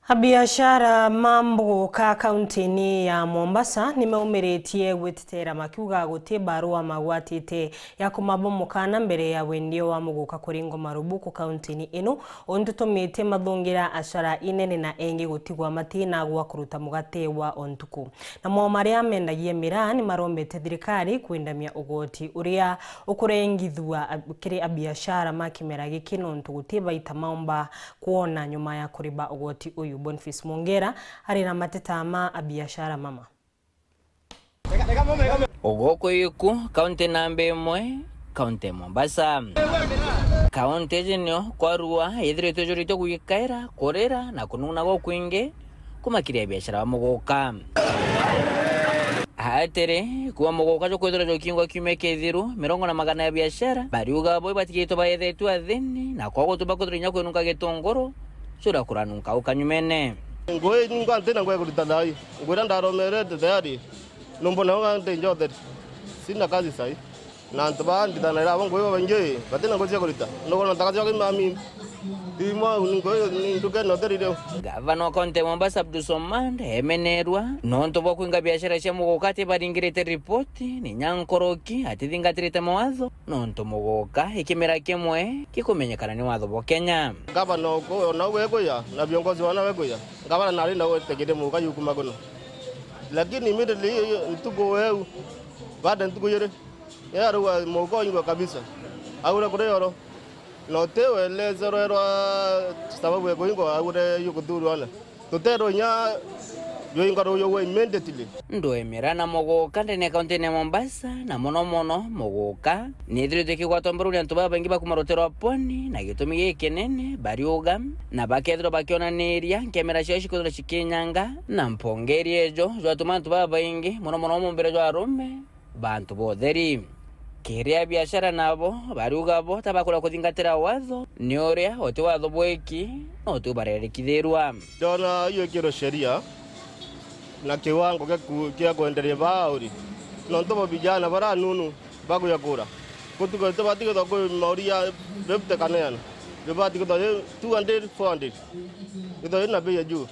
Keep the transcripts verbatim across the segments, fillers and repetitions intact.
Abiashara ma mbuguka kaunti-ini ya Mombasa nimaumiritie gwitetera makiuga guti barua magwatite ya kumabomoka na mbere ya wendia wa muguka kuringwa marubuku kaunti-ini ino, untu utumite mathungira ashara inene na engi gutigwa matina gwa kuruta mugate wa o ntuku. Namo maria mendagia miraa nimarombete thirikari kwindamia ugoti uria ukurengithua ab-, kiri abiashara ma kimera giki, nontu guti baita maumba kwona nyuma ya kuriba ugoti uyu. Boniface Mwongera ari na mateta ma abiashara mama. Guku iku, kaunti namba imwe, kaunti ya Mombasa. Kaunti iji nio kwarua ithiritwe ijuritwe gwikaira, kurira na kunung'una gukwingi kuuma kiri abiashara ba muguka. Atiri, kuuma muguka jukwithirwa jukingwa kiumia kithiru, mirongo na magana ya biashara bariuga bo ibatigitwe baethetwe athini, na kwou gutuma kwithirwa inya kwinunka gitunguru, curia kuranunka u kanyumene. Ngui nunka ntina ngui kurita thaa ii. Ngui iria ndaromerete tayari, numbona uga ndi njotheri. Sina kazi sahi. Na antu baa ndithanagira abo ngui babaingi, batina ngui cia kurita. Nukwona ntaka cia kimami. Thimo, ngui ni nduke na utheri riu. Gavana wa kaunti ya Mombasa, Abdulswamad, emenerwa nontu bwa kwinga biashara cia muguka atibaringirite ripoti, ni nya nkoroki atithingatirite mawatho, nontu muguka i kimera kimwe gikumenyekana ni watho bwa Kenya. Gavana uku, ona u wekuya, na viongozi wana wekuya. Gavana nari na gwitikire muguka yukuma kuno. Lakini immediately, ntuku eu, baada ntuku ijiri, yarauga muguka uingwe kabisa. Aure kuri yoro. Na uti welezerwa sababu ya kuingwa, aure yukuthurwa na. Tuterwa inya yuingwa ruyu immediately. Ndwemera na muguka ndene kaunti-ini ya Mombasa, na mono mono muguka, nithiritwe ikigwatwa mbaru ni antu babaingi ba kuuma rutere rwa pwani, na gitumi gikinene bariuga, na bakethirwa bakionaniria nkemera ciao cikwithirwa cikinyanga, na mpongeri ejo jwatuma antu babaingi, mono mono mumbire jwa arume, bantu ba utheri. Kiri abiashara nabo bariuga bo tabakwira kuthingatira watho, ni uria uti watho bwiki, no uti ubarerikithirwa. Ndona hiyo ikirwe sheria na kiwango kia ku-, kia kwenderia bauri. Nontu bo vijana bara nunu bakuya kura. Gutuko tubati kwithwa kwi mauri ya fifty kana iana. Ribati kwithwa ri two hundred, four hundred. Kwithwa ri na bei ya juu.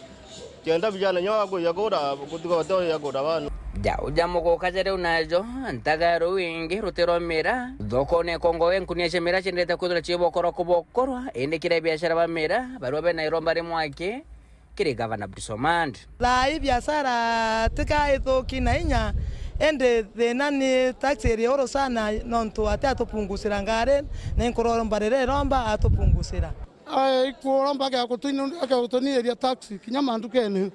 Kenda vijana nyo bakuya kura, gutuko batoya kura banu. Jau ja muguka ja riu najo, ntaga ya ruu ingi ruti rwa miraa. Thokone Kongowe nkunia cia miraa ciendete kwithirwa ciibokora kubokorwa, indi kiri abiashara ba miraa, barua bena iromba rimwe aki, kiri Gavana Abdulswamad. Thaa ii biashara tika ithuki na inya, indi thina ni taxi iri uru sana, nontu ati atupungusira ngari, na inkuromba riria iromba atupungusira. Ai, ikuromba ake gutuni-, ake gutuniiria taxi kinya mandukene.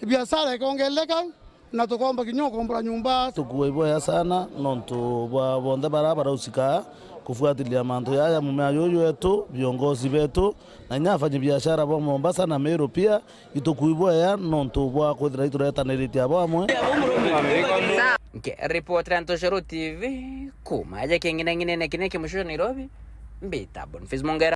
Biashara ikongeleka, na tukomba kinya ukombora nyumba. Tukua iboya sana, nontu bwa bonthe bara barausikaa kufuatilia mantu yaya mumea juju wetu, viongozi betu, na inya afanyi biashara ba Mombasa na Meru pia, itukua iboya nontu bwa kwithira ituretaniritie abo amwe. Nkiripotera Ntoshoro T V, kuuma aja king'inang'inene kine kimushusho Nairobi, mbita Boniface Mongera.